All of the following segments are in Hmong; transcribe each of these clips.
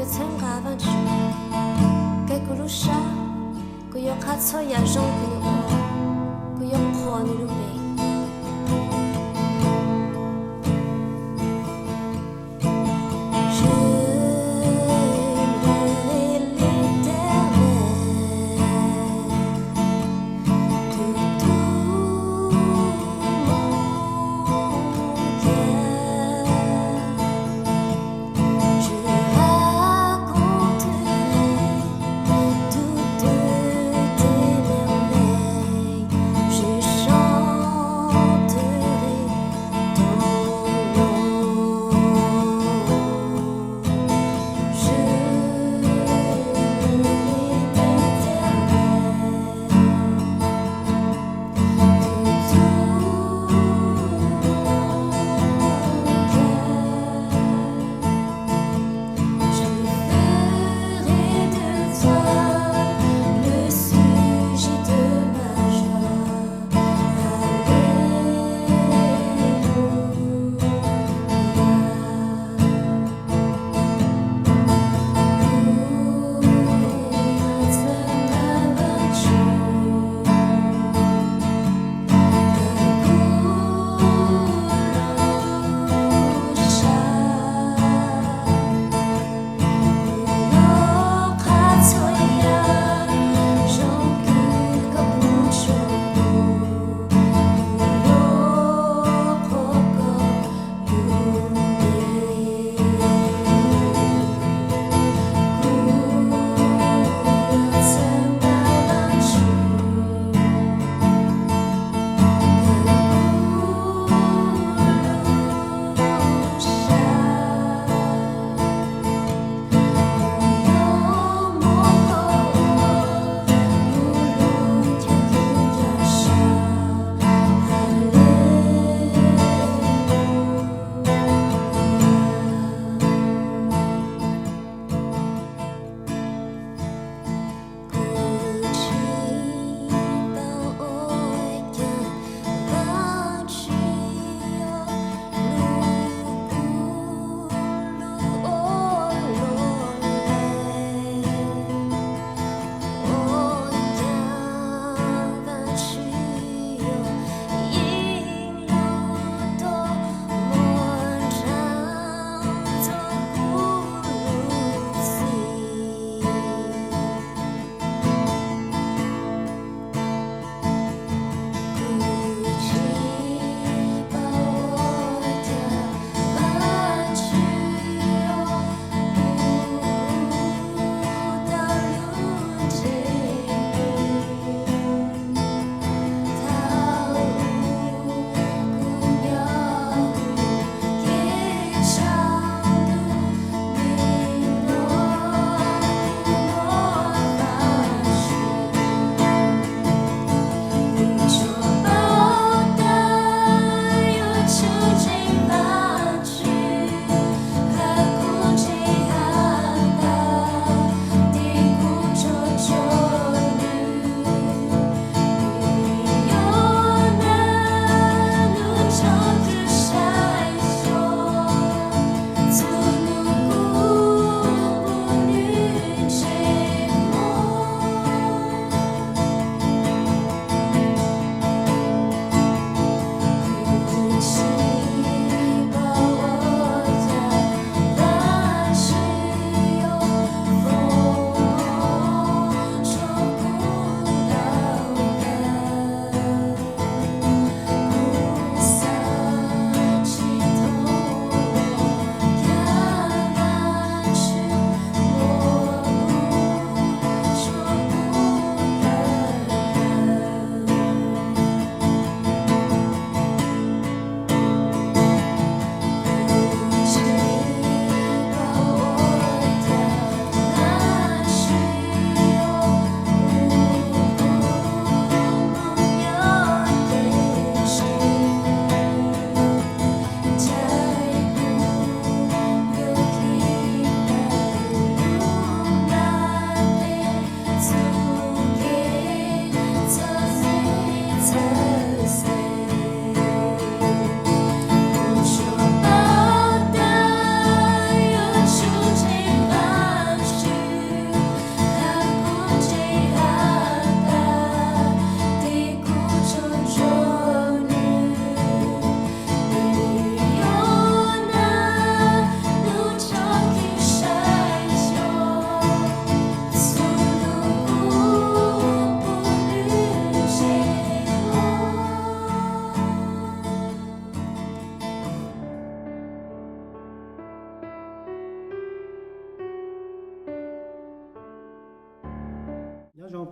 Txhawb nqa Vajtswv, kev kuv lub sab, kuv yuav qhab txhawb yam zoo kuv nws ua, kuv yuav qhuas nws lub npe.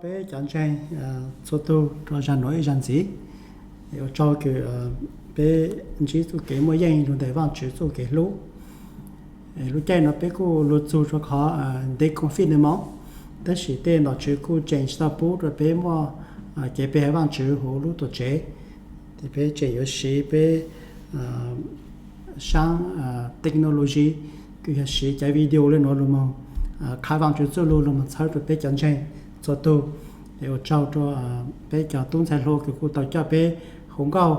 Peb cov ntseeg txhua tug rau zag nuav ib zag ntxiv, ua tsaug kws peb ntsib txuj kev muaj yeej lug ntawm Vaajtswv txuj kev hlub. Lub caij nuav peb kuj lug txug rua qhov ntev koom fij nwg moog, tab sis tej nom tswv kuj tseem tsi tau pub rua peb muaj kev pe hawm Vaajtswv huv lub tuam tsev. Ces peb tseem yuav siv peb saab technology, kws yog siv cov video le nuav lug moog qha Vaajtswv txuj lug lug moog txhawb rua peb cov ntseeg txhua tug. Es ua tsaug rua peb cov tub ntxhais hluas kws kuj tau coj peb hu nkauj.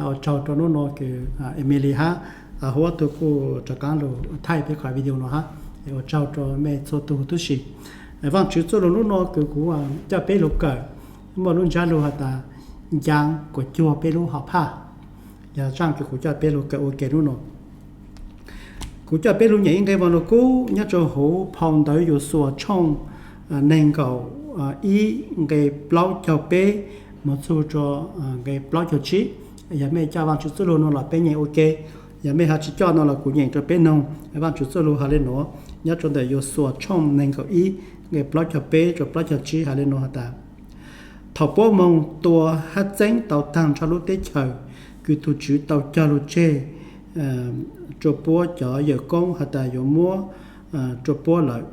Ua tsaug rua nub nuav kws Emily hab huab tug kuj rov qaab lug thaij peb qhov video nuav hab. Es ua tsaug rua mej txhua tug tub si. Vaajtswv txuj lug nub nuav kws kuv coj peb lug kawm muaj lub ntsab lug has tas, Ncaav kuas cuag peb lub hom phaj. Yog zaaj kws kuv coj peb lug kawm ua ke nub nuav. Kuv coj peb lug nyem ib nqe Vaaj Lug Kub nyob rua huv phau ntawv Yausuas tshooj neeg nkaum ib nqe plaub caug peb moog txug rua nqe plaub caug tsib. Yog mej coj Vaajtswv txuj lug nuav los peb nyem ua ke, yog mej ho tsi coj no los kuv nyem rua peb noog Vaajtswv txuj lug has le nuav. Nyob rua ntawm Yausuas tshooj neeg nkaum ib nqe plaub caug peb rua plaub caug tsib has le nuav has tas, Thaum puab moog tua hab txeeb tau taag nrho lub teb chaws kws tug Tswv tau cog lug tseg rua puab cov yawm koob has tas yuav muab rua puab lawm,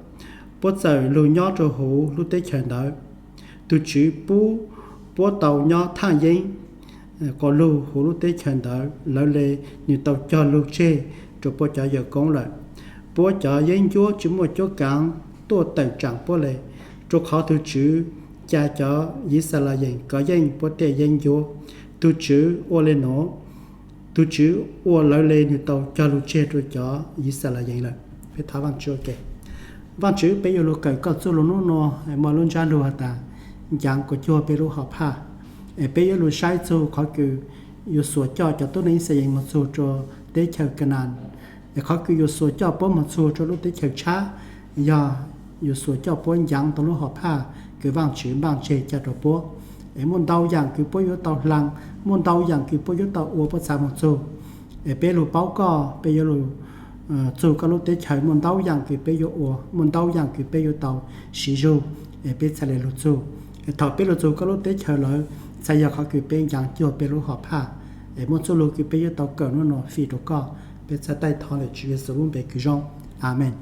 puab txawm lug nyob rua huv lub teb chaws ntawd. Tug Tswv pub puab tau nyob thaaj yeeb quas lug huv lub teb chaws ntawd lawv le nwg tau cog lug tseg rua puab cov yawm koob lawm. Puab cov yeeb ncuab tsi muaj cuab kaav tuaj tawm tsaam puab le, rua qhov tug Tswv ca cov Yixalayees kov yeej puab tej yeeb ncuab. Tug Tswv ua le nuav, tug Tswv ua lawv le nwg tau cog lug tseg rua cov Yixalayees lawm. Peb thov Vaajtswv ua ke. Vaajtswv, peb yuav lug kawm koj txuj lug nub nuav muaj lub ntsab lug has tas, Ncaav kuas cuag peb lub hom phaj. Es peb yuav lug saib txug qhov kws Yausuas coj cov tuab neeg Yixalayees moog txug rua teb chaws Kanaan. Es qhov kws Yausuas coj puab moog txug rua lub teb chaws tshab, yog Yausuas coj puab ncaav tau lub hom phaj kws Vaajtswv npaaj tseg ca rua puab. Es muaj ntau yaam kws puab yuav tau hlaas, muaj ntau yaam kws puab yuav tau ua puab txhad moog txug. Es peb lug paub koj, peb yuav lug txug koj lub teb chaws muaj ntau yaam kws peb yuav ua, muaj ntau yaam kws peb yuav tau siv zug, es peb txhad le lug txug. Es thaum peb lug txug koj lub teb chaws lawm, txhad yog qhov kws peb ncaav cuag peb lub hom phaj. Es muaj txuj lug kws peb yuav tau kawm nub nuav fij rua koj. Peb txhad taij thov lawm Tswv Yexus lub npe kws zoo. Amees.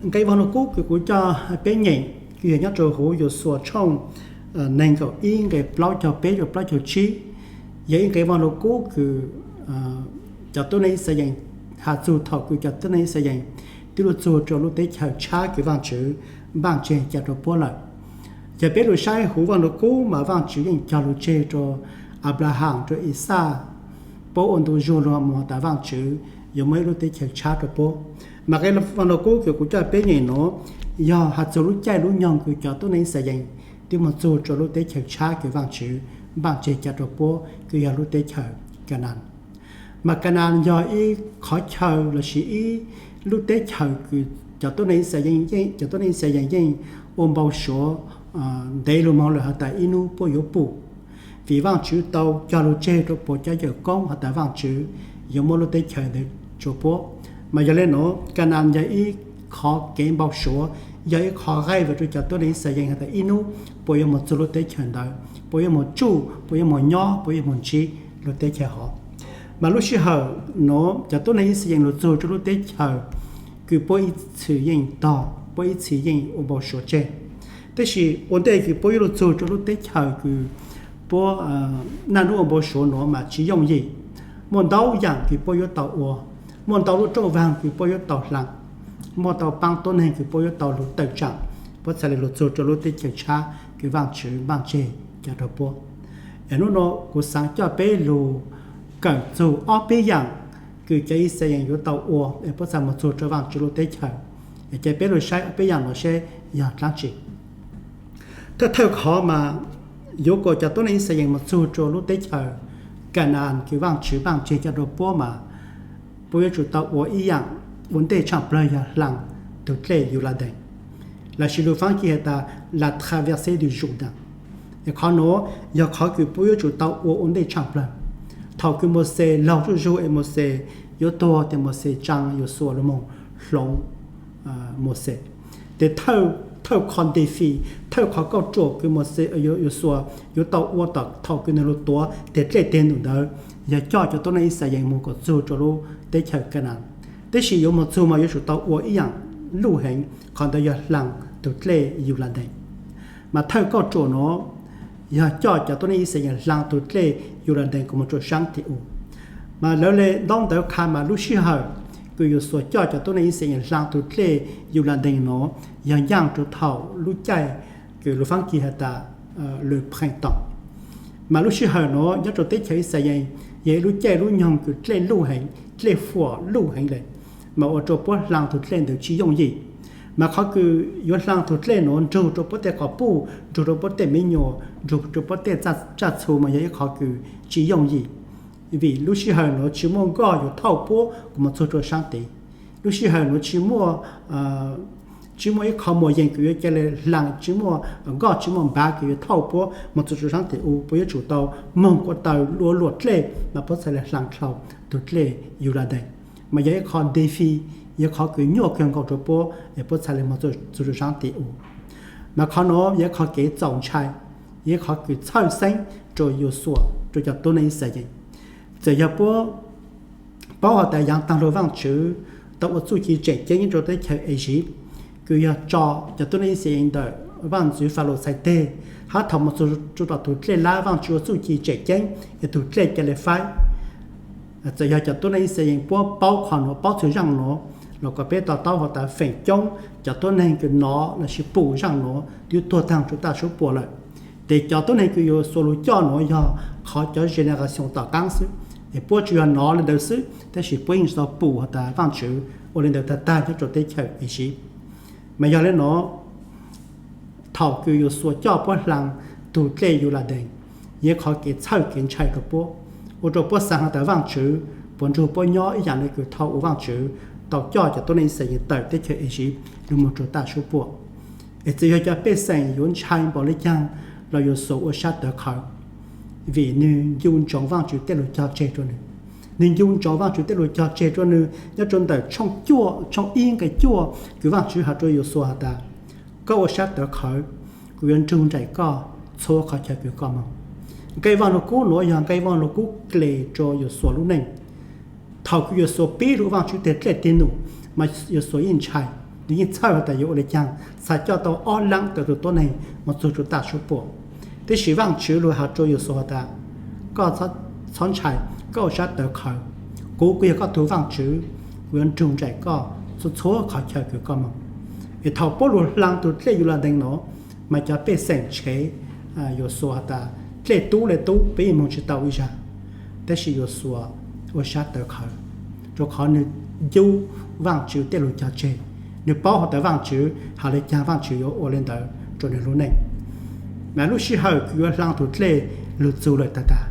Nqe Vaaj Lug Kub kws kuv coj peb nyem kws yog nyob rua huv Yausuas tshooj neeg nkaum ib nqe plaub caug peb rua plaub caug tsib, yog ib nqe Vaaj Lug Kub kws cov tuab neeg Yixalayees has txug thaum kws cov tuab neeg Yixalayees twb lug txug rua lub teb chaws tshab kws Vaajtswv npaaj tseg ca rua puab lawm. Yog peb lug saib huv Vaaj Lug Kub mas Vaajtswv yeej cog lug tseg rua Anplahas, rua Ixaj, puab ua ntu zug lug moog has tas Vaajtswv yuav muab ib lub teb chaws tshab rua puab. Mas nqe Vaaj Lug Kub kws kuv coj peb nyem nuav yog has txug lub caij lub nyoog kws cov tuab neeg Yixalayees twb moog txug rua lub teb chaws tshab kws Vaajtswv npaaj tseg ca rua puab kws yog lub teb chaws Kanaan. Mas Kanaan yog ib qhov chaw lossis ib lub teb chaws kws cov tuab neeg Yixalayees, cov tuab neeg Yixalayees yeej ua npau suav ntev lug moog lawm has tas ib nub puab yuav pum, vim Vaajtswv tau cog lug tseg rua puab cov yawm koob has tas Vaajtswv yuav muab lub teb chaws ntawd rua puab. Mas yog le nuav Kanaan yog ib qhov kev npau suav, yog ib qhov qaij vim rua cov tuab neeg Yixalayees has tas ib nub puab yuav moog txug lub teb chaws ntawd, puab yuav moog tsuj, puab yuav moog nyob, puab yuav moog ntsib lub teb chaws hov. Mas lub sij hawm nuav cov tuab neeg Yixalayees lug txug rua lub teb chaws kws puab ib txhis yeej tog, puab ib txhis yeej ua npau suav tseg. Tab sis ua ntej kws puab yuav lug txug rua lub teb chaws kws puab naj nub ua npau suav nuav mas tsi yooj yim. Muaj ntau yaam kws puab yuav tau ua, muaj ntau lub rooj vaag kws puab yuav tau hlaas, muaj ntau paab tuab neeg kws puab yuav tau lug tawm tsaam, puab txhad le lug txug rua lub teb chaws tshab kws Vaajtswv npaaj tseg ca rua puab. Es nub nuav kuv xaav coj peb lug kawm txug ob peb yaam kws cov Yixalayees yuav tau ua es puab txhad moog txug rua Vaajtswv lub teb chaws. Es cia peb lug saib ob peb yaam nuav seb yog dlaab tsi. Thawj thawj qhov mas yuav kom cov tuab neeg Yixalayees moog txug rua lub teb chaws Kanaan kws Vaajtswv npaaj tseg ca rua puab mas puab yuav tsum tau ua ib yaam ua ntej tshaaj plawg yog hlaas tug dlej Yuladees, lossis lus Faab Kis has tas la traversée du Jourdain. Es qhov nuav yog qhov kws puab yuav tsum tau ua ua ntej tshaaj plawg. Thaum kws Mauxes laug zuj zug es Mauxes yuav tuag tes Mauxes tsaa Yausuas lug moog hloov Mauxes. Ces thawj qhov défi, thawj qhov kauj ruam kws Yausuas yuav tau ua tom thaum kws nws lug tuav teg dlej teg num ntawd yog coj cov tuab neeg Yixalayees moog kom txug rua lub teb chaws Kanaav. Tab sis yuav moog txug mas yuav tsum tau ua ib yaam luj heev, qhov ntawd yog hlaang tug dlej Yuladees. Mas thawj kauj ruam nuav yog coj cov tuab neeg Yixalayees hlaang tug dlej Yuladees kuas moog rua saab tim u. Mas lawv le ntaub ntawv qha mas lub sij hawm kws Yausuas coj cov tuab neeg Yixalayees hlaang tug dlej Yuladees nuav yog ncaaj rua thaum lub caij kws lus Faab Kis has tas le printemps. Mas lub sij hawm nuav nyob rua teb chaws Yixalayees yog ib lub caij lub nyoog kws dlej luj heev, dlej fuam luj heev le, mas ua rua puab hlaang tug dlej ntawd tsi yooj yim. Mas qhov kws yuav hlaang tug dlej nuav nrug rua puab tej quas puj, nrug rua puab tej miv nyuas, nrug rua puab tej tsaj txhu mas yog ib qhov kws tsi yooj yim, vim lub sij hawm nuav tsi muaj nkoj yuav thauj puab kuas moog txug rua saab tid. Lub sij hawm nuav tsi muaj tsi muaj ib qho muas yees kws yuav ca le hlaang, tsi muaj nkoj tsi muaj npav kws yuav thauj puab moog txug rua saab tim u, puab yuav tsum tau moog kuas taw lua luam dlej mas puab txhaj le hlaang dlhau tug dlej Yuladees. Mas yog ib qho défi, yog qhov kws nyuaj kawg nkaus rua puab es puab txhaj le moog txug rua saab tim u. Mas qhov nuav yog ib qhov kev txaus ntshai, yog ib qhov kws txhawj xeeb rua Yausuas, rua cov tuab neeg Yixalayees. Txawm yog puab paub has tas yaav taag lug Vaajtswv tau ua txuj ci tseem ceeb nyob rua teb chaws Iziv, kws yog tso cov tuab neeg Yixalayees ntawm vaaj ntxwv Falus txhais teg, hab thaum moog txug rua tom tug dlej lab Vaajtswv ua txuj ci tseem ceeb es tug dlej ca le faib. Txawm yog cov tuab neeg Yixalayees puab paub qhov nuav, paub txug zaaj nuav, los kuas peb to taub has tas feem coob cov tuab neeg kws nov lossis pum zaaj nuav twb tuag taag rua taj suab puam lawm. Tes cov tuab neeg kws Yausuas lug coj nuav yog qhov cov generación tom qaab xwb, es puab tsuas yog nov le ntawd xwb, tab sis puab yeej tsi tau pum has tas Vaajtswv ua le ntawd tag tag nyob rua teb chaws Iziv. Mas yog le nuav, thaum kws Yausuas coj puab hlaang tug dlej Yuladees, yog ib qhov kev txhawj kev ntshai rua puab, ua rua puab xaav has tas Vaajtswv puas nrug puab nyob ib yaam le kws thaum ub Vaajtswv tau coj cov tuab neeg Yixalayees tawm teb chaws Iziv lug moog rua taj suab puam. Es txawm yog cov pej xeem yuav ntshai npaum le caag los Yausuas ua sab tawv qhawv, vim nwg ncu ntsoov Vaajtswv tej lug cog tseg rua nwg. Nwg ncu ntsoov Vaajtswv tej lug cog tseg rua nwg nyob rua ntawm tshooj cuaj, tshooj ib nqe cuaj kws Vaajtswv has rua Yausuas has tas, koj ua sab tawv qhawv, kuv yuav nrug nraim koj txhua qhov chaw kws koj moog. Nqe Vaaj Lug Kub nuav yog nqe Vaaj Lug Kub kles rua Yausuas lub neej. Thaum kws Yausuas pib lug Vaajtswv teg dlej teg num, mas Yausuas yeej ntshai, nws yeej txhawj has tas yuav ua le caag txhad coj tau ob leeg tawm tug tuab neeg moog txug rua taj suab puam. Tab sis Vaajtswv lug has rua Yausuas has tas, koj txhob ntshai, koj ua sab tawv qhawv, kuv kuj yog koj tug Vaajtswv, kuv yuav nrug nraim koj txhua txhua qhov chaw kws koj moog. Es thaum puab lug hlaang tug dlej Yuladees nuav, mas cov pej xeem tshev Yausuas has tas, dlej tub le tub peb yeej moog tsi tau ib zag. Tab sis Yausuas ua sab tawv qhawv, rua qhov nwg ncu Vaajtswv tej lug cog tseg. Nwg paub has tas Vaajtswv has le caag Vaajtswv yuav ua le ntawd rua nwg lub neej. Mas lub sij hawm kws yuav hlaang tug dlej lug txug lawm tag tag,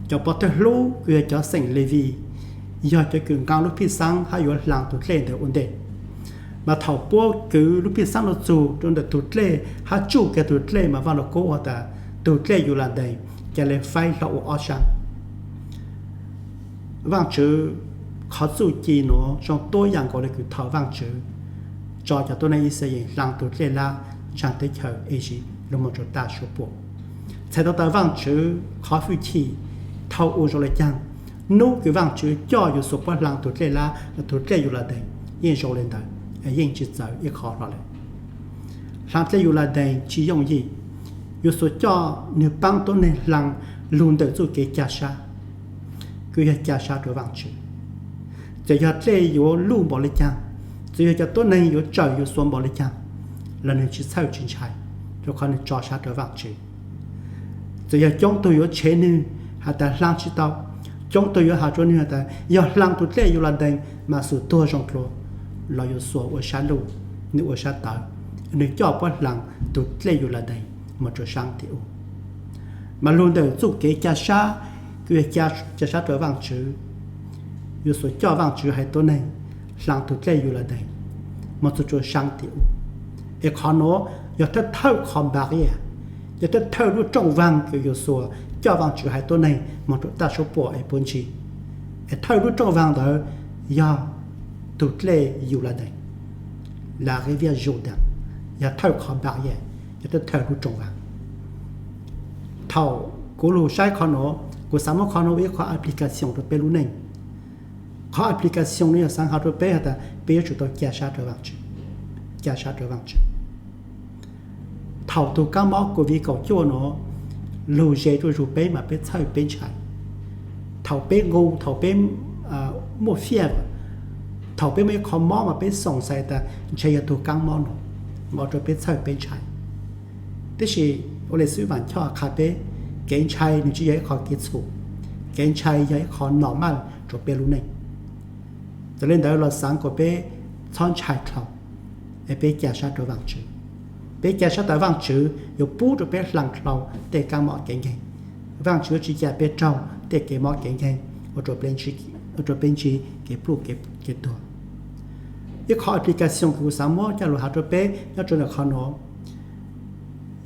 cov pov thawj hlub kws yog cov xeem Levis yog cov kws nqaa lub phij xaab hab yuav hlaang tug dlej ntawd ua ntej. Mas thaum puab kwv lub phij xaab lug txug rua ntawm tug dlej hab tsuj kiag tug dlej mas Vaaj Lug Kub has tas tug dlej Yuladees ca le faib hlo ua ob sab. Vaajtswv qhov txuj ci nuav zoo tuab yaam nkaus le kws thaum Vaajtswv tso cov tuab neeg Yixalayees hlaang tug dlej lab ntsaag teb chaws Iziv lug moog rua taj suab puam. Txhais tau tas Vaajtswv qhov fwj chim thaum ub zoo le caag, nub kws Vaajtswv coj Yausuas puab hlaang tug dlej lab los tug dlej Yuladees yeej zoo le ntawd, yeej tsi txawv ib qho hlo le. Hlaang dlej Yuladees tsi yooj yim, Yausuas coj nwg paab tuab neeg hlaang lug ntawm txuj kev ca sab, kws yog ca sab rua Vaajtswv. Txawm yog dlej yuav luj npaum le caag, txawm yog cov tuab neeg yuav tsawm Yausuas npaum le caag, los nwg tsi txhawj tsi ntshai, rua qhov nwg tso sab rua Vaajtswv. Txawm yog coob tug yuav tshev nwg has tas hlaang tsi tau, coob tug yuav has rua nwg has tas yog hlaang tug dlej Yuladees mas xum tuag zoo dlua, los Yausuas ua sab luj, nwg ua sab tawv, nwg coj puab hlaang tug dlej Yuladees moog rua saab tim u. Mas lug ntawm txuj kev ca sab, kws yog ca sab rua Vaajtswv, Yausuas coj Vaajtswv haiv tuab neeg hlaang tug dlej Yuladees moog txug rua saab tim u. Es qhov nuav yog thawj thawj qhov npav, yog thawj thawj lub rooj vaag kws Yausuas coj Vaajtswv haiv tuab neeg moog rua taj suab puam es puab ntsib. Es thawj lub rooj vaag ntawd yog tug dlej Yuladees. la rivière Jourdain, yog thawj qhov npaj yam, yog thawj lub rooj vag. Thaum kuv lug saib qhov nuav, kuv xav muab qhov nuav ua ib qhov application rua peb lub neej. Qhov application nuav yog xaav has rua peb has tas peb yuav tsum tau ca sab rua Vaajtswv, ca sab rua Vaajtswv. Thaum tug kaab mob COVID kaum cuaj nuav lug ze zuj zug peb mas peb txhawj peb ntshai. Thaum peb nqus, thaum peb muaj fiaj, thaum peb muaj ib qho mob mas peb xoom xais tas ntshe yog tug kaab mob nuav, mas ua rua peb txhawj peb ntshai. Tab sis ua le xwb Vaajtswv qha peb, kev ntshai nws tsi yog ib qho kev txhum, kev ntshai yog ib qho normal rua peb lub neej. Txawm le ntawd los xaav kom peb txhob ntshai dlhau, es peb ca sab rua Vaajtswv. Peb ca sab tas Vaajtswv yuav pub rua peb hla dlhau tej kaab mob kev nkeeg. Vaajtswv yuav tsi ca peb raug tej kev mob kev nkeeg ua rua peb ntsib kev pluj kev tuag. Ib qhov application kws kuv xaav muab coj lug has rua peb nyob rua ntawm qhov nuav,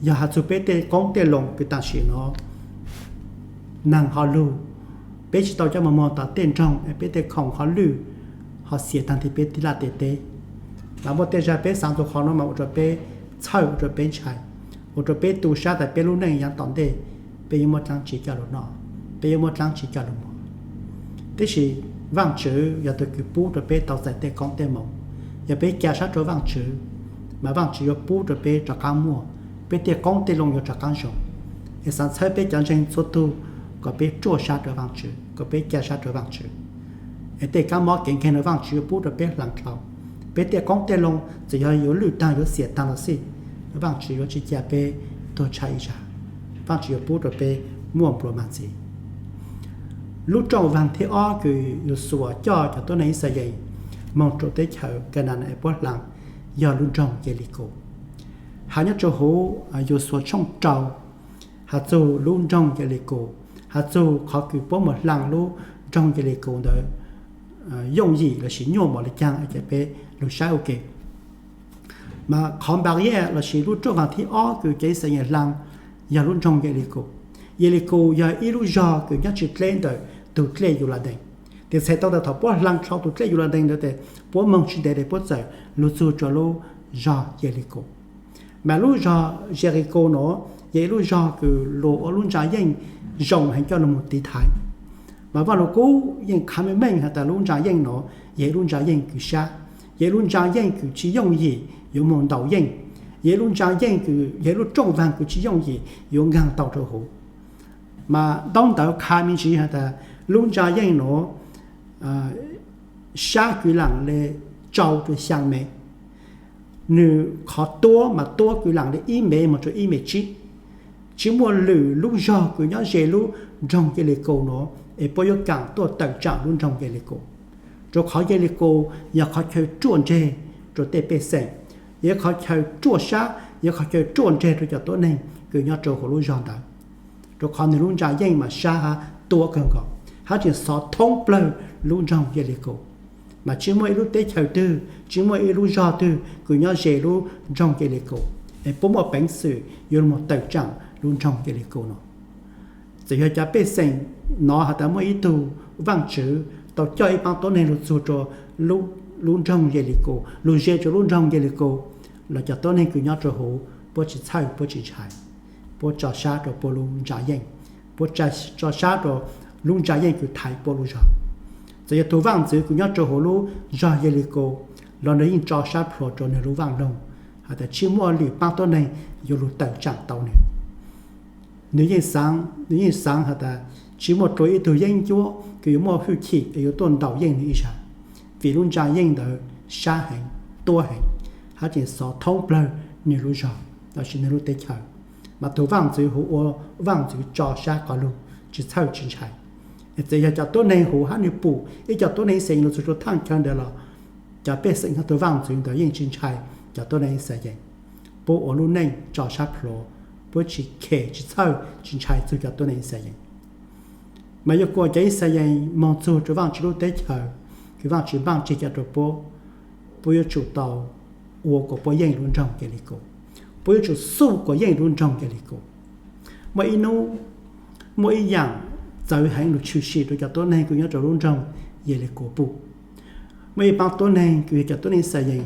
yog has txug peb tej qoob tej loo kws tam sim nuav, naag ho lug, peb tsi tau coj moog moog tom tej nroog, peb tej khoom ho lwj, ho xiam taag nrho peb tej laj tej teb. Mas muaj tej zag peb xaav txug qhov nuav mas ua rua peb txhawj, ua rua peb ntshai, ua rua peb tu sab tas peb lub neej yaav tom ntej peb yuav muaj dlaab tsi coj lug noj, peb yuav muaj dlaab tsi coj lug muag. Tab sis Vaajtswv yog tug kws pub rua peb tau txais tej qoob tej loo. Yog peb ca sab rua Vaajtswv, mas Vaajtswv yuav pub rua peb rov qaab muaj, peb tej qoob tej loo yuav rov qaab zoo. Es xaav txhawb peb cov ntseeg txhua tug kom peb ruaj sab rua Vaajtswv, kom peb ca sab rua Vaajtswv. Es tej kaab mob kev nkeeg nuav Vaajtswv yuav pub rua peb hla dlhau. Peb tej qoob tej loo txawm yog yuav lwj taag yuav xiam taag los xij, Vaajtswv yuav tsi ca peb tuag tshaib ib zag. Vaajtswv yuav pub rua peb muaj nplua mag ntxiv. Lub rooj vag thib ob kws Yausuas coj cov tuab neeg Yixalayees moog rua teb chaws Kanaan es puab hla yog lub nroog Yelikaus. Has nyob rua huv Yausuas tshooj rau, has txug lub nroog Yelikaus, has txug qhov kws puab moog hla lub nroog Yelikaus ntawd yooj yim lossis nyuaj npaum le caag, ca peb lug saib ua ke. Mas qhov npaj yam lossis lub rooj vag thib ob kws cov Yixalayees hla yog lub nroog Yelikaus. Yelikaus yog ib lub zog kws nyob tsi dleb ntawm tug dlej Yuladees. Tes txhais tau tas thaum puab hla dlhau tug dlej Yuladees ntawd tes puab moog tsi ntev tes puab txawm lug txug rua lub zog Yelikaus. Mas lub zog Yelikaus nuav yog ib lub zog kws luas ua lub ntsa yeej zoo heev coj lug moog tiv thaiv. Mas Vaaj Lug Kub yeej qha meej meej has tas lub ntsa yeej nuav yog ib lub ntsa yeej kws sab, yog ib lub ntsa yeej kws tsi yooj yim yuav moog ntaus yeej, yog ib lub ntsa yeej kws yog ib lub rooj vag kws tsi yooj yim yuav nkaag tau rua huv. Mas ntaub ntawv qha me ntsis has tas lub ntsa yeej nuav sab kwv laam le rau rua xyaa mev. Nwg qhov tuab mas tuab kwv laam le ib mev moog rua ib mev tsib. Tsi muaj lwm lub zog kws nyob ze lub nroog Yelikaus nuav es puab yuav kaam tuaj tawm tsaam lub nroog Yelikaus. Rua qhov Yelikaus yog qhov chaw ruaj nreg rua tej pej xeem, yog qhov chaw ruaj sab, yog qhov chaw ruaj nreg rua cov tuab neeg kws nyob rua huv lub zog ntawd. Rua qhov nwg lub ntsa yeej mas sab hab tuab kawg nkaus, hab tseem xov thoob plawg lub nroog Yelikaus. Mas tsi muaj ib lub teb chaws twg, tsi muaj ib lub zog twg kws nyob ze lub nroog Yelikaus es puab muaj peev xwm yuav lug moog tawm tsaam lub nroog Yelikaus nuav. Txawm yog cov pej xeem nov has tas muaj ib tug vaajtswv tau coj ib paab tuab neeg lug txug rua lub nroog Yelikaus, lug ze rua lub nroog Yelikaus, los cov tuab neeg kws nyob rua huv puab tsi txhawj, puab tsi ntshai, puab tso sab rua puab lub ntsa yeej, puab tso sab rua lub ntsa yeej kws thaiv puab lub zog. Txawm yog tug vaajtswv kws nyob rua huv lub zog Yelikaus los nwg yeej tso sab plhuav rua nwg lub vaaj loog has tas tsi muaj lwm paab tuab neeg yuav lug tawm tsaam tau nwg. Nwg yeej xaav, nwg yeej xaav has tas tsi muaj dlua ib tug yeeb ncuab kws yuav muaj hwj chim es yuav tuaj ntaus yeej nwg ib zag, vim lub ntsa yeej ntawd sab heev, tuab heev, hab tseem xov thoob plawg nwg lub zog lossis nwg lub teb chaws. Mas tug vaajtswv huv ua vaajtswv tso sab quas lug, tsi txhawj tsi ntshai. Txawm yog cov tuab neeg huv hab nwg pum ib co tuab neeg Yixayees lug txug rua thaaj chaw ntawd los cov pej xeem hab tug vaajtswv ntawd yeej tsi ntshai cov tuab neeg Yixayees. Puab ua lub neej tso sab plhuav, puab tsi khem tsi txhawj tsi ntshai txug cov tuab neeg Yixayees. Mas yuav kuas cov Yixayees moog txug rua Vaajtswv lub teb chaws kws Vaajtswv npaaj tseg cov rua puab, puab yuav tsum tau ua kuas puab yeej lub nroog Yelikaus, puab yuav tsum xuj kuas yeej lub nroog Yelikaus. Muaj ib nub, muaj ib yaam txawv heev lug tshwm sim rua cov tuab neeg kws nyob rua lub nroog Yelikaus pum. Muaj ib paab tuab neeg kws yog cov tuab neeg Yixayees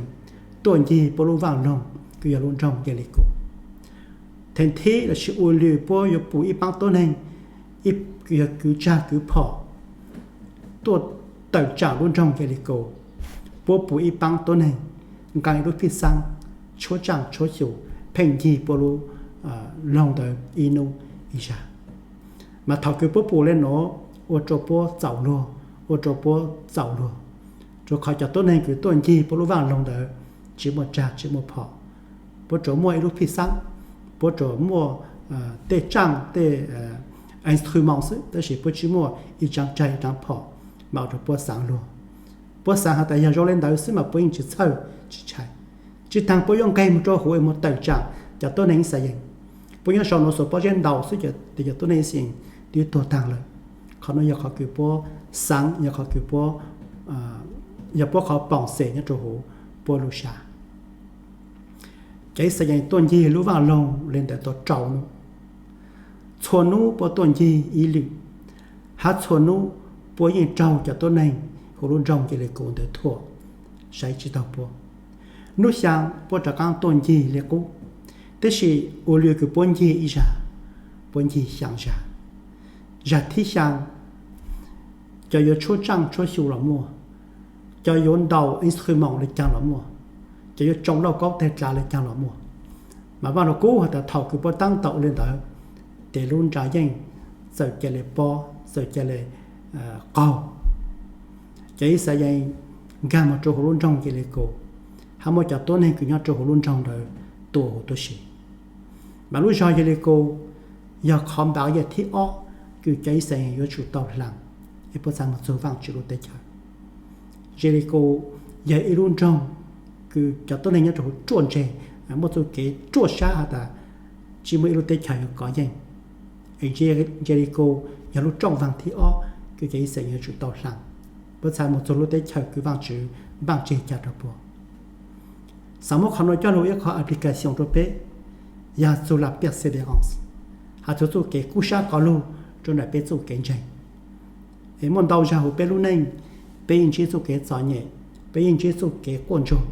tuaj ncig puab lub vaaj loog kws yog lub nroog Yelikos. Theem thib lossis ua lwm puab yuav pum ib paab tuab neeg, yog kwv tsag kwv phom tuaj tawm tsaam lub nroog Yelikos. Puab pum ib paab tuab neeg nqaa ib lub phij xaab tshuab tsaaj tshuab xyum pheej ncig puab lub loog ntawd ib nub ib zag. Mas thaum kws puab pum le nuav ua rua puab txaus luag, ua rua puab txaus luag, rua qhov cov tuab neeg kws tuaj ncig puab lub vaaj loog ntawd tsi muaj tsag tsi muaj phom. Puab tsuas muaj ib lub phij xaab, puab tsuas muaj tej tsaaj tej instrument xwb, tab sis puab tsi muaj ib tsaav tsag ib tsaav phom mas ua rua puab xaav luag. Puab xaav has tas yog zoo le ntawd xwb mas puab yeej tsi txhawj tsi ntshai. Tsi taag puab yuav nqeg moog rua huv es moog tawm tsaam cov tuab neeg Yixalayees. Puab nyob sau nuav xuas pob zeb ntaus xwb ces cov tuab neeg Yixalayees twb tuag taag lawm. Qhov nuav yog qhov kws puab xaav, yog qhov kws puab, yog puab qhov poom xeem nyob rua huv puab lub sab. Cov Yixalayees tuaj ncig lub vaaj loog le ntawm tau rau nub. Txhua nub puab tuaj ncig ib lwm, hab txhua nub puab yeej raug cov tuab neeg huv lub nroog Yelikos ntawd thuam, saib tsi taug puab. Nub xyaa puab rov qaab tuaj ncig le qub, tab sis ua lwm kws puab ncig ib zag, puab ncig xyaa zag. Zag thib xyaa, cov yuav tshuab tsaaj tshuab xyu los muaj, cov yuav ntaus instrument le caag los muaj, cov yuav tsoo lauj kaub teg dlav le caag los muaj. Mas Vaaj Lug Kub has tas thaum kws puab taab tom ua le ntawd, tes lub nra yeej txawm ca le pob, txawm ca le qaug. Cov Yixalayees nkaag moog rua huv lub nroog Yelikos, hab muab cov tuab neeg kws nyob rua huv lub nroog ntawd tua huv tuab si. Mas lub zog Yelikos yog qhov npav yam thib ob kws cov Yixalayees yuav tsum tau hlaas es puab txhad moog txug Vaajtswv lub teb chaws. Yelikos yog ib lub nroog kws cov tuab neeg nyob rua huv ruaj ntseg, muaj txuj kev ruaj sab has tas tsi muaj ib lub teb chaws yuav kov yeej. Yelikos yog lub rooj vaag thib ob kws cov Yixalayees yuav tsum tau hlaas, puab txhad moog txug lub teb chaws kws Vaajtswv npaaj tseg ca rua puab. Xaav muab qhov nuav coj lug ua ib qhov application rua peb, yog txug la perseverance, has txug txuj kev kub sab quas lug rua ntawm peb txuj kev ntseeg. Es muaj ntau zag huv peb lub neej, peb yeej ntsib txuj kev txom nyem, peb yeej ntsib txuj kev quaj ntsuag,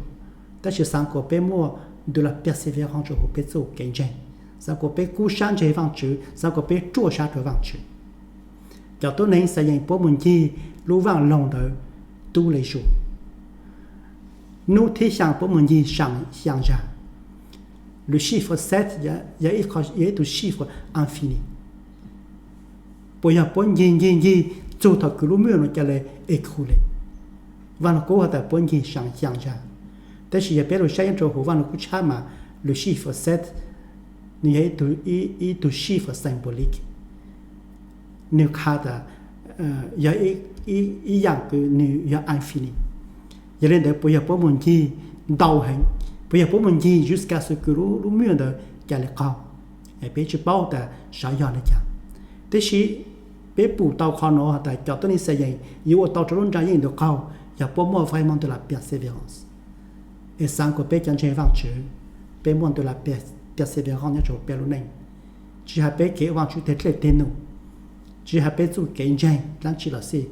tab sis xaav kuas peb muaj de la perseverance rua huv peb txuj kev ntseeg, xaav kuas peb kub sab ntseeg Vaajtswv, xaav kuas peb ruaj sab rua Vaajtswv. Cov tuab neeg Yixalayees puab moog ncig lub vaaj loog ntawd tub le zuag. Nub thib xyaa puab moog ncig xyaa zag. Le chiffre sept yog ib tug chiffre infini. Puas yog puab ncig ncig ncig txug thaum kws lub maj nuav ca le écoulé? Vaaj Lug Kub has tas puab ncig xyaa zag. Tab sis yog peb lug saib nyob rua huv Vaaj Lug Kub tshab mas le chiffre sept nwg yog ib tug chiffre symbolique, nwg qha tas yog ib yaam kws nwg yog infini. Yog le ntawd puas yog puab moog ncig ntau heev? Puas yog puab moog ncig jusqu'à ce que lub maj ntawd ca le qaug? Peb tsi paub tas sav yog le caag, tab sis peb pum tau qhov nuav has tas cov tuab neeg Yixalayees yuav ua tau rua lub nra yeej ntawd qaug yog puab muaj vraiment de la perseverance. Es xaav kuas peb cov ntseeg Vaajtswv, peb muaj de la perseverance nyob rua peb lub neej. Tsi has peb kev ua Vaajtswv teg dlej teg num, tsi has peb txuj kev ntseeg dlaab tsi los xij,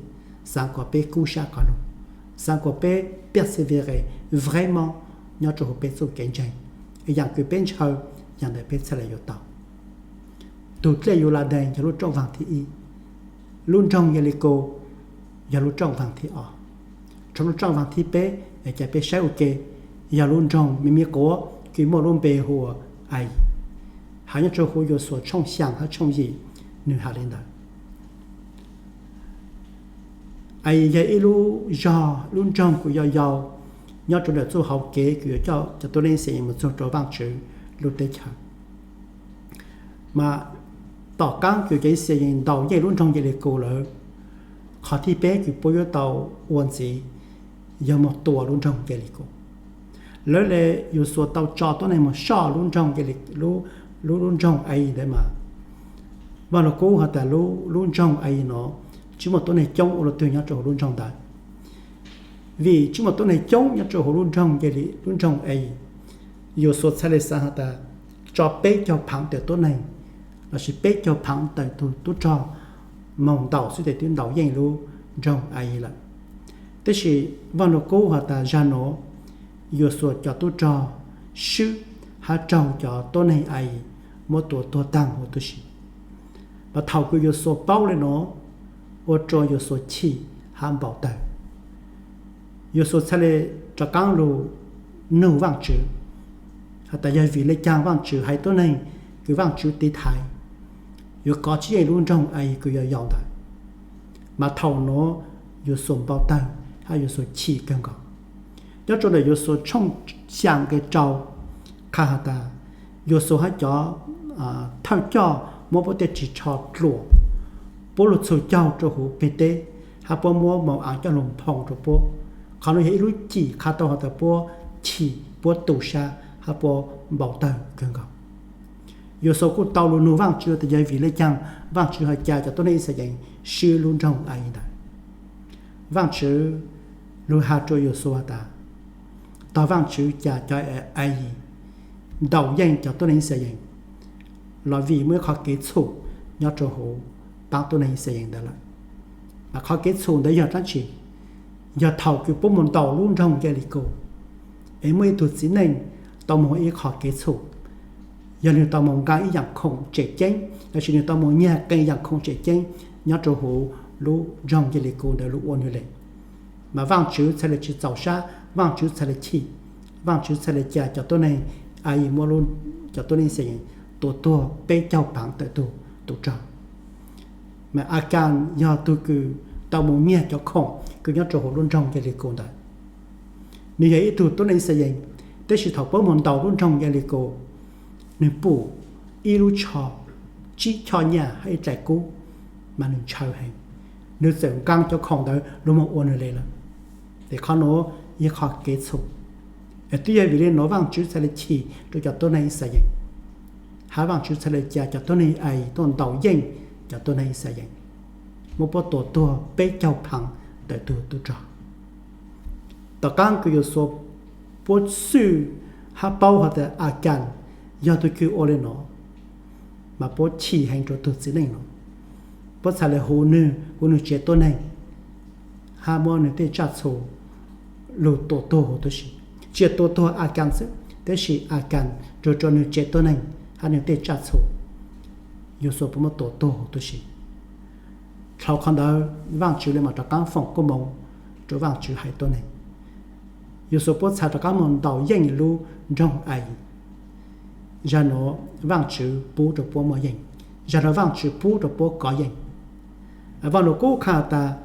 xaav kuas peb kub sab quas lug, xaav kuas peb persévérer vraiment nyob rua huv peb txuj kev ntseeg, yaam kws peb ntshaw, yaam ntawd peb txhad le yuav tau. Tug dlej Yuladees yog lub rooj vaag thib ib, lub nroog Yelikos yog lub rooj vaag thib ob, rua lub rooj vaag thib peb, ca peb saib ua ke, yog lub nroog me me quav kws muaj lub npe hu ua Ai. Has nyob rua huv Yausuas tshooj xyaa hab tshooj yim, nwg has le ntawd. Ai yog ib lub zog, lub nroog kws yau yau nyob rua ntawm txuj hauv kev kws yuav coj cov tuab neeg Yixayees moog txug rua Vaajtswv lub teb chaws. Mas tom qaab kws cov Yixayees ntaus yeej lub nroog Yelikos lawm, qhov thib peb kws puab yuav tau ua ntxiv yog moog tua lub nroog Yelikos. Lawv le Yausuas tau tso tuab neeg moog soj lub nroog, lub, lub nroog Ai ntawd mas, Vaaj Lug Kub has tas lub nroog Ai nuav tsi muaj tuab neeg coob ua luaj twg nyob rua huv lub nroog ntawd. Vim tsi muaj tuab neeg coob nyob rua huv lub nroog, lub nroog Ai, Yausuas txhad le xaav has tas tso peb caug phaav tawm tuab neeg lossis peb caug phaav tawm tug tub rog moog ntaus xwb tes twb ntaus yeej lub nroog Ai lawm. Tab sis Vaaj Lug Kub has tas zag nuav Yausuas cov tub rog swb hab raug cov tuab neeg Ai muab tua tuag taag huv tib si. Mas thaum kws Yausuas paub le nuav, ua rua Yausuas chim hab npau tawg. Yausuas txhaj le rov qaab lug nug Vaajtswv has tas yog vim le caag Vaajtswv haiv tuab neeg kws Vaajtswv tiv thaiv yuav kov tsib yeej lub nroog Ai kws yog yau ntawd. Mas thaum nuav Yausuas npau tawg hab Yausuas chim kawg nkaus. Nyob rua ntawm Yausuas tshooj xyaa nqe rau qha has tas Yausuas hab cov thawj coj muab puab tej ris tsho dluam, puab lug txhug caug rua huv peg teb hab puab muab mos aav coj lug nphoo rua puab. Qhov nuav yog ib lub cim qha tau has tas puab chim, puab tu sab hab puab npau tawg kawg nkaus. Yausuas kuj tau lug nug Vaajtswv tas yog vim le caag Vaajtswv ho ca cov tuab neeg Yixalayees swb lub nroog Ai ntawd. Vaajtswv lug has rua Yausuas tas tog Vaajtswv ca cov Ai ntaus yeej cov tuab neeg Yixalayees los vim muaj ib qhov kev txhum nyob rua huv paab tuab neeg Yixalayees ntawd lawm. Mas qhov kev txhum ntawd yog dlaab tsi? Yog thaum kws puab moog ntaus lub nroog Yelikus es muaj ib tug txiv neej tau moog ua ib qhov kev txhum. Yog nwg tau moog nqaa ib yaam khoom tsem ceeb lossis nwg tau moog nyag qee yaam khoom tsem ceeb nyob rua huv lub nroog Yelikus ntawd lug ua nwg le, mas Vaajtswv txhaj le tsi txaus sab, Vaajtswv txhaj le chim, Vaajtswv txhaj le ca cov tuab neeg Ai muab cov tuab neeg Yixalayees tua tuag peb caug phaav tawm tug tub rog. Mas Akas yog tug kws tau moog nyag cov khoom kws nyob rua huv lub nroog Yelikus ntawd. Nwg yog ib tug tuab neeg Yixalayees, tab sis thaum puab moog ntaus lub nroog Yelikus, nwg pum ib lub tsho, tsib choj nyaj hab ib dlaim kub, mas nwg ntshaw heev. Nwg txawm nqaa cov khoom ntawd lug moog ua nwg le lawm. Es qhov nuav yog qhov kev txhum. Es twb yog vim le nuav Vaajtswv txhaj le chim rua cov tuab neeg Yixalayees, hab Vaajtswv txhaj le ca cov tuab neeg Ai tuaj ntaus yeej cov tuab neeg Yixalayees, muab puab tua tuag peb caug phaav tawm tug tub rog. Tom qaab kws Yausuas puab xwj hab paub has tas Akas yog tug kws ua le nuav, mas puab chim heev rua tug txiv neej nuav. Puab txhaj le hu nwg, hu nwg tsev tuab neeg, hab muab nwg tej tsaj txhu lug tua tuag huv tib si. Tsi yog tua tuag Akas xwb, tab sis Akas nrug rua nwg tsev tuab neeg hab nwg tej tsaj txhu, Yausuas puab muab tua tuag huv tib si. Dlhau qhov ntawd Vaajtswv le maam rov qaab foom koob moov rua Vaajtswv haiv tuab neeg. Yausuas puab txhaj rov qaab moog ntaus yeej lub nroog Ai. Zag nuav Vaajtswv pub rua puab muaj yeej, zag nuav Vaajtswv pub rua puab kov yeej. Vaaj Lug Kub qha tas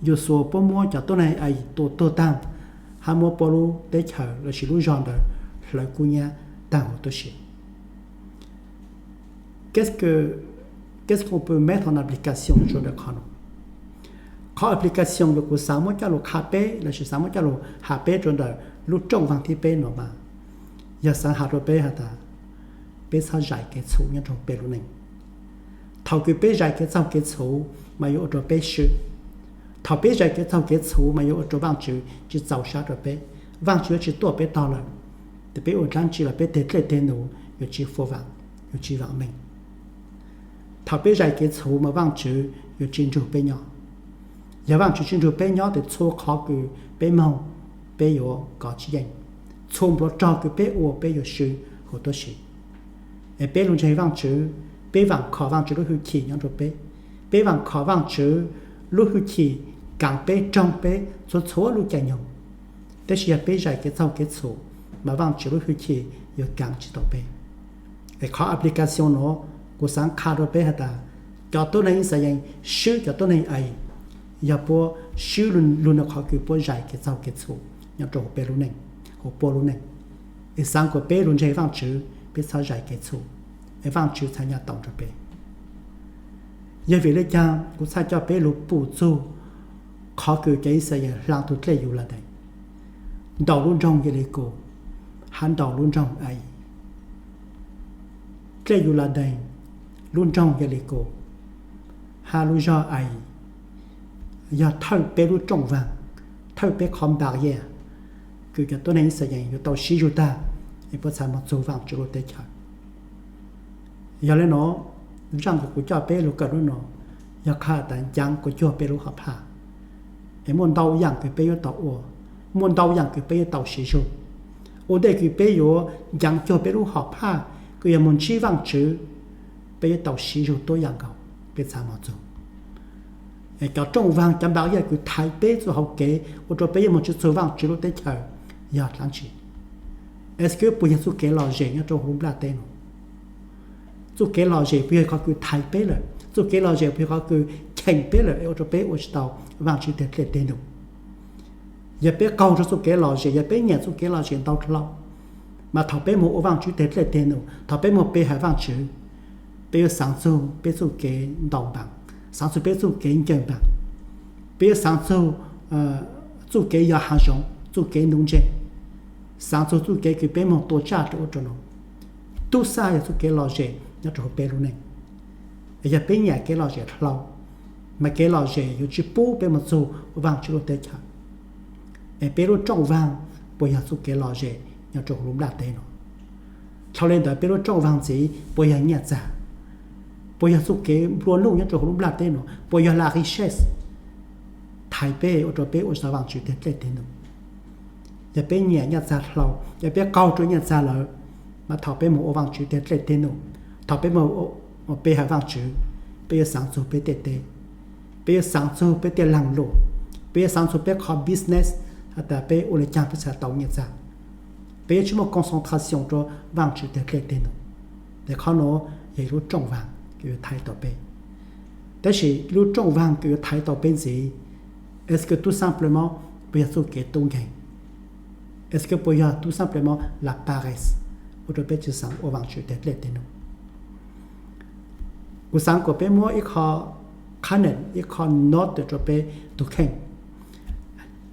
Yausuas puab muab cov tuab neeg Ai tua tuag taag, hab muab puab lub teb chaws lossis lub zog ntawd hlawv kub nyab taag huv tib si. Qu'est-ce qu'on peut mettre en application rua ntawm qhov nuav? Qhov application uas kuv xaav muab coj lug qha peb lossis xaav muab coj lug has peb rua ntawm lub rooj vaag thib peb nuav mas yog xaav has rua peb has tas peb txhob zais kev txhum nyob rua peb lub neej. Thaum kws peb zais kev txhaum kev txhum mas yuav ua rua peb swb. Thaum peb zais kev txhaum kev txhum mas yuav ua rua Vaajtswv tsi txaus sab rua peb. Vaajtswv yuav tsi tuaj peb tog lawm. Tes peb ua dlaab tsi los peb teg dlej teg num yuav tsi fua vaam, yuav tsi vaam meej. Thaum peb zais kev txhum mas Vaajtswv yuav tsi nrug peb nyob. Yog Vaajtswv tsi nrug peb nyob tes txhua qhov kws peb moog peb yuav kov tsib yeej. Txhua npluav rog kws peb ua peb yuav swb huv tib si. Es peb lug ntseeg Vaajtswv, peb vaam khom Vaajtswv lub hwj chim nyob rua peb. Peb vaam khom Vaajtswv lub hwj chim kaav peb, roog peb txhua txhua lub caij nyoog. Tab sis yog peb zais kev txhaum kev txhum mas Vaajtswv lub hwj chim yuav kaav tsi tau peb. Es qhov application nuav kuv xaav qha rua peb has tas cov tuab neeg Yixalayees swb cov tuab neeg Ai yog puab swb lug nua qhov kws puab zais kev txhaum kev txhum nyob rua huv peb lub neej, huv puab lub neej. Es xaav kuas peb lug ntseeg Vaajtswv peb txhob zais kev txhum, es Vaajtswv txhad nyam tau nrug peb. Yog vim le caag kuv txhaj coj peb lug pum txug qhov kws cov Yixalayees hlaa tug dlej Yuladees ntaus lub nroog Yelikus hab ntaus lub nroog Ai. Dlej Yuladees, lub nroog Yelikus hab lub zog Ai yog thawj peb lub rooj vaag, thawj peb qhov npav yaj kws cov tuab neeg Yixalayees yuav tau sib zug taag es puab txhaj moog txug Vaajtswv lub teb chaws. Yog le nuav, zaaj kws kuv coj peb lug kawm lub nuav yog qha tas ncaav kuas cuag peb lub hom phaj. Es muaj ntau yaam kws peb yuav tau ua, muaj ntau yaam kws peb yuav tau sib zug. Ua ntej kws peb yuav ncav cuag peb lub hom phaj kws yog moog ntsib Vaajtswv, peb yuav tau siv zug tuab yaam nkaus peb txha moog txug. Cov rooj vaag cov npav yaj kws thaiv peb txuj hauv kev ua rua peb yuav moog tsi txug Vaajtswv lub teb chaws yog dlaab tsi? Es kws puas yog txuj kev lom zem nyob rua huv lub nplaj teb nuav? Txuj kev lom zem puas yog qhov kws thaiv peb lawm? Txuj kev lom zem puas yog qhov kws cheem peb lawm es ua rua peb ua tsi tau Vaajtswv teg dlej teg num? Yog peb qaug rua txuj kev lom zem, yog peb nyam txuj kev lom zem ntau dlhau, mas thaum peb moog ua Vaajtswv teg dlej teg num, thaum peb moog pe hawm Vaajtswv, peb yuav xaav txug peb txuj kev ntaus npaam, xaav txug peb txuj kev ncaws npaam, peb yuav xaav txug txuj kev yog haav zoov, txuj kev nuv ntseg, xaav txug txuj kev kws peb moog tua tsaj rua ub rua nuav. Tub xaj yog txuj kev lom zem nyob rua huv peb lub neej. Yog peb nyam kev lom zem dlhau, mas kev lom zem yuav tsi pub peb moog txug Vaajtswv lub teb chaws. Es peb lub rooj vaag puas yog txuj kev lom zem nyob rua huv lub nplaj teb nuav? Dlhau le ntawd peb lub rooj vaag ntxiv puas yog nyaj txag? Puas yog txuj kev nplua nuj nyob rua huv lub nplaj teb nuav? Puas yog la richesse thaiv peb ua rua peb ua tsi tau Vaajtswv teg dlej teg num? Yog peb nyam nyaj txag dlhau, yog peb qaug rua nyaj txag lawm, mas thaum peb moog ua Vaajtswv teg dlej teg num, thaum peb moog pe hawm Vaajtswv, peb yuav xaav txug peb tej teb, peb yuav xaav txug peb tej laag luam, peb yuav xaav txug peb qhov business, has tas peb ua le caag peb txhad tau nyaj txag, peb yuav tsi muaj concentration rua Vaajtswv teg dlej teg num. Es qhov nuav yog ib lub rooj vaag kws yuav thaiv tau peb. Tab sis lub rooj vaag kws yuav thaiv tau peb ntxiv, es kws tub xab plej mob puas yog txuj kev tub nkeeg? Es kws puas yog tub xab plej mob la paresse ua rua peb tsi xaav ua Vaajtswv teg dlej teg num? Kuv xaav kuas peb muab ib qho khab neem, ib qho not rua peb tug kheej.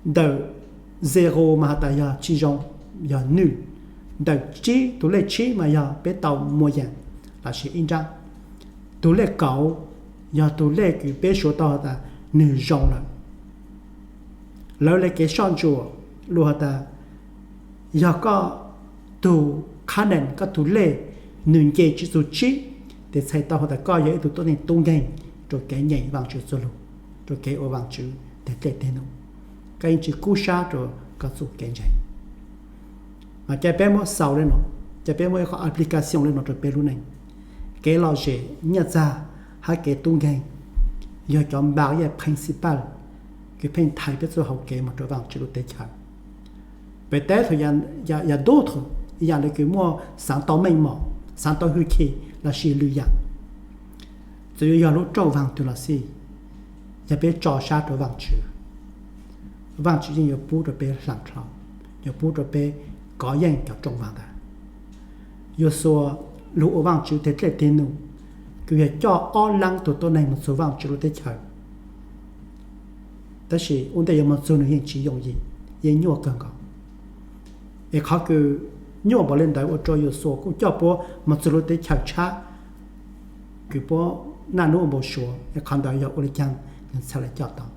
Ntawm zero mas has tas yog tsi zoo, yog nwj. Ntawm tsib, tug lej tsib mas yog peb tau muas yaam lossis ib nraab. Tug lej kauv yog tug lej kws peb suav tau has tas nwg zoo lawm. Lawv le kev soj ntsuam lug has tas yog koj tug khab neem, koj tug lej nwg nce tsi txug tsib, tes txhais tau has tas koj yog ib tug tuab neeg tub nkeeg rua kev nyeem Vaajtswv txuj lug, rua kev ua Vaajtswv teg dlej teg num. Koj yeej tsi kub sab rua koj txuj kev ntseeg. Mas ca peb muab xaus le nuav, ca peb muab ib qho application le nuav rua peb lub neej. Kev lom zem, nyaj txag hab kev tub nkeeg yog cov npav yaj principal kws pheej thaiv peb txuj hauv kev moog rua Vaajtswv lub teb chaws. Peb teb thaum yam, yam dub thaum, yam le kws muaj xaav tau meej mom, xaav tau hwj chim lossis lwm yam, txawm yuav yog lub rooj vaag twg los xij, yog peb tso sab rua Vaajtswv, Vaajtswv yeej yuav pub rua peb hlang dlhau, yuav pub rua peb kov yeej cov rooj vaag ntawd. Yausuas lug ua Vaajtswv teg dlej teg num, kws yog coj ob laab tug tuab neeg moog txug Vaajtswv lub teb chaws. Tab sis ua ntej yuav moog txug nwg yeej tsi yooj yim, yeej nyuaj kawg nkaus. Es qhov kws nyuaj npaum le ntawd ua rua Yausuas kuj coj puab moog txug lub teb chaws tshab kws puab naj nub npau suav, es qhov ntawd yog ua le caag nwg txhad le coj tau?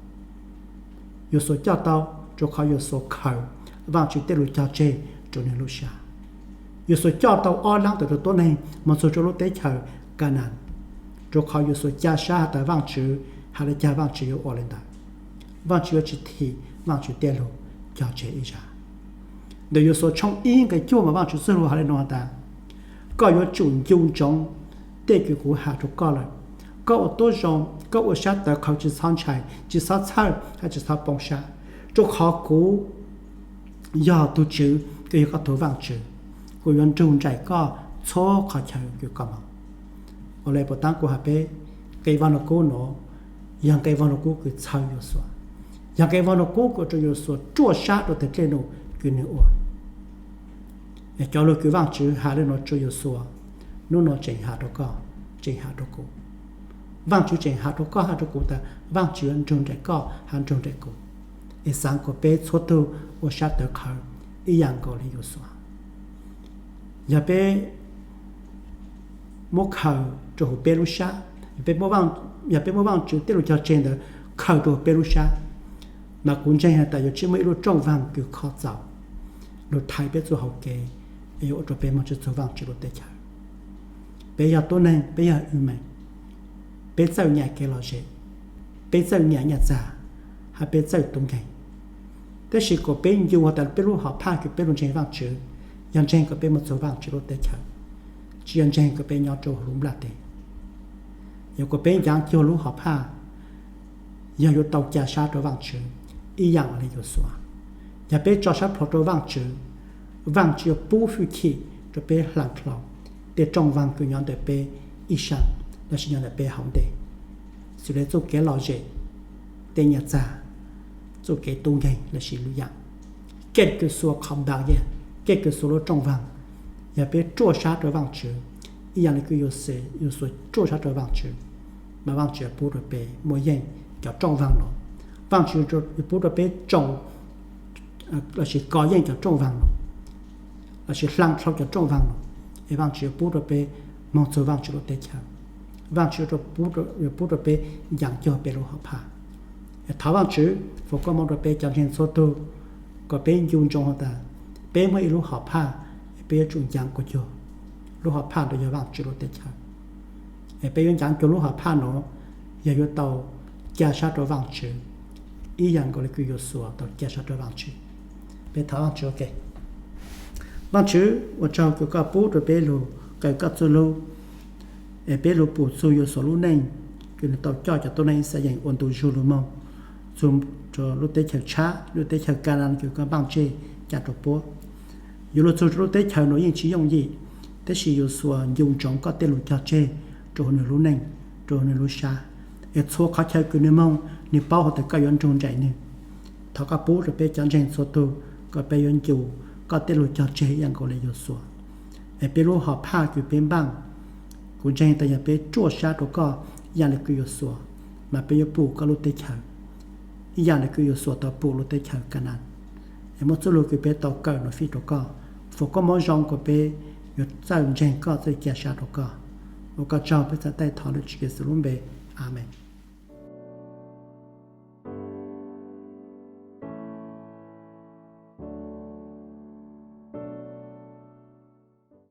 Yausuas coj tau rua qhov Yausuas khaws Vaajtswv tej lug cog tseg rua nwg lub sab. Yausuas coj tau ob laab tug tuab neeg moog txug rua lub teb chaws Kanaan, rua qhov Yausuas ca sab has tas Vaajtswv has le caag Vaajtswv yuav ua le ntawd. Vaajtswv yuav tsi thim Vaajtswv tej lug cog tseg ib zag. Ntawm Yausuas tshooj ib nqe cuaj mas Vaajtswv txuj lug has le nuav has tas, koj yuav tsum ncu ntsoov tej kws kuv has rua koj lawm. Koj ua tuab zoo, koj ua sab tawv qhawv tsi txhob ntshai, tsi txhob txhawj hab tsi txhob poob sab, rua qhov kuv yog tug Tswv kws yog koj tug Vaajtswv, kuv yuav nrug nraim koj txhua qhov chaw kws koj moog. Ua le puas taab kuv has peb, nqe Vaaj Lug Kub nuav yog nqe Vaaj Lug Kub kws txhawb Yausuas, yog nqe Vaaj Lug Kub kws ua rua Yausuas ruaj sab rua teg dlej num kws nwg ua. Cov lug kws Vaajtswv has le nuav rua Yausuas, nub nuav tseem has rua koj, tseem has rua kuv. Vaajtswv tseem has rua koj hab rua kuv tas Vaajtswv yuav nrug nraim koj hab nrug nraim kuv. Es xaav kuas peb txhua tug ua sab tawv qhawv ib yam nkaus le Yausuas. Yog peb muab khaws rua huv peb lub sab, yog peb muab Vaajtswv tej lug cog tseg ntawd khaws rua huv peb lub sab, mas kuv ntseeg has tas yuav tsi muaj ib lub rooj vaag kws kho txaus lug thaiv peb txuj hauv kev, yuav ua rua peb moog tsi txug Vaajtswv lub teb chaws. Peb yog tuab neeg, peb yog human, peb txawj nyam kev lom zem, peb txawj nyam nyaj txag, hab peb txawj tub nkeeg. Tab sis kuas peb ncu has tas peb lub hom phaj kws peb lug ntseeg Vaajtswv, Yog ntseeg kom peb mus txug Vaajtswv lub teb chaws, tsi yog ntseeg kom peb nyob rua huv lub nplaj teb. Yog kuas peb ncav cuag lub hom phaj, yog yuav tau ca sab rua Vaajtswv ib yaam le Yausuas. Yog peb tso sab plhuav rua Vaajtswv, Vaajtswv yuav pub hwj chim rua peb hlaa dlhau tej rooj vag kws nyob ntawm peb ib sab lossis nyob ntawm peb hauv ntej, xws le txuj kev lom zem, tej nyaj txag, txuj kev tub nkeeg lossis lwm yaam. Kev kws xuas qhov npav yeej, kev kws xuas lub rooj vag, yog peb ruaj sab rua Vaajtswv ib yaam le kws Yausuas ruaj sab rua Vaajtswv, mas Vaajtswv yuav pub rua peb muaj yeej cov rooj vag no. Vaajtswv yuav pub rua peb tsoo lossis kov yeej cov rooj vag no, lossis hlaa dlhau cov rooj vag no, es Vaajtswv yuav pub rua peb moog txug Vaajtswv lub teb chaws. Vaajtswv yuav pub rua peb ncav cuag peb lub hom phaj. Thov Vaajtswv foom koob moov rua peb cov ntseeg txhua tug, kom peb ncu ntsoov has tas peb muaj ib lub hom phaj, peb yuav tsum ncav kuas cuag lub hom phaj ntawd yog Vaajtswv lub teb chaws. Es peb yuav ncav cuag lub hom phaj no, yog yuav tau ca sab rua Vaajtswv ib yaam nkaus le kws Yausuas tau ca sab rua Vaajtswv. Peb thov Vaajtswv ua ke. Vaajtswv, ua tsaug kws koj pub rua peb lug qw koj txuj lug, es peb lug pum txug Yausuas lub neej, kws nwg tau coj cov tuab neeg Yixalayees ua ntu zug lug moog txug rua lub teb chaws tshab, lub teb chaws Kanaan kws koj npaaj tseg ca rua puab. Yus lug txug rua lub teb chaws nuav yeej tsi yooj yim, tab sis Yausuas ncu ntsoov koj tej lug cog tseg rua huv nwg lub neej, rua huv nwg lub sab, es txhua qhov chaw kws nwg moog nwg paub has tas koj yuav nrug nraim nwg. Thov koj pub rua peb cov ntseeg txhua tug kom peb yuav ncu koj tej lug cog tseg ib yaam nkaus le Yausuas, es peb lub hom phaj kws peb npaaj, kuv ntseeg tas yog peb ruaj sab rua koj ib yaam le kws Yausuas, mas peb yuav pum koj lub teb chaws ib yaam le kws Yausuas tau pum lub teb chaws Kanaan. Es muab txuj lug kws peb tau kawm nuav fij rua koj, foom koob moov zoo kom peb yuav txawj ntseeg koj, txawj ca sab rua koj. Ua koj tsaug, peb txhais tau thov lug Tswv Yexus lub npe, Amees.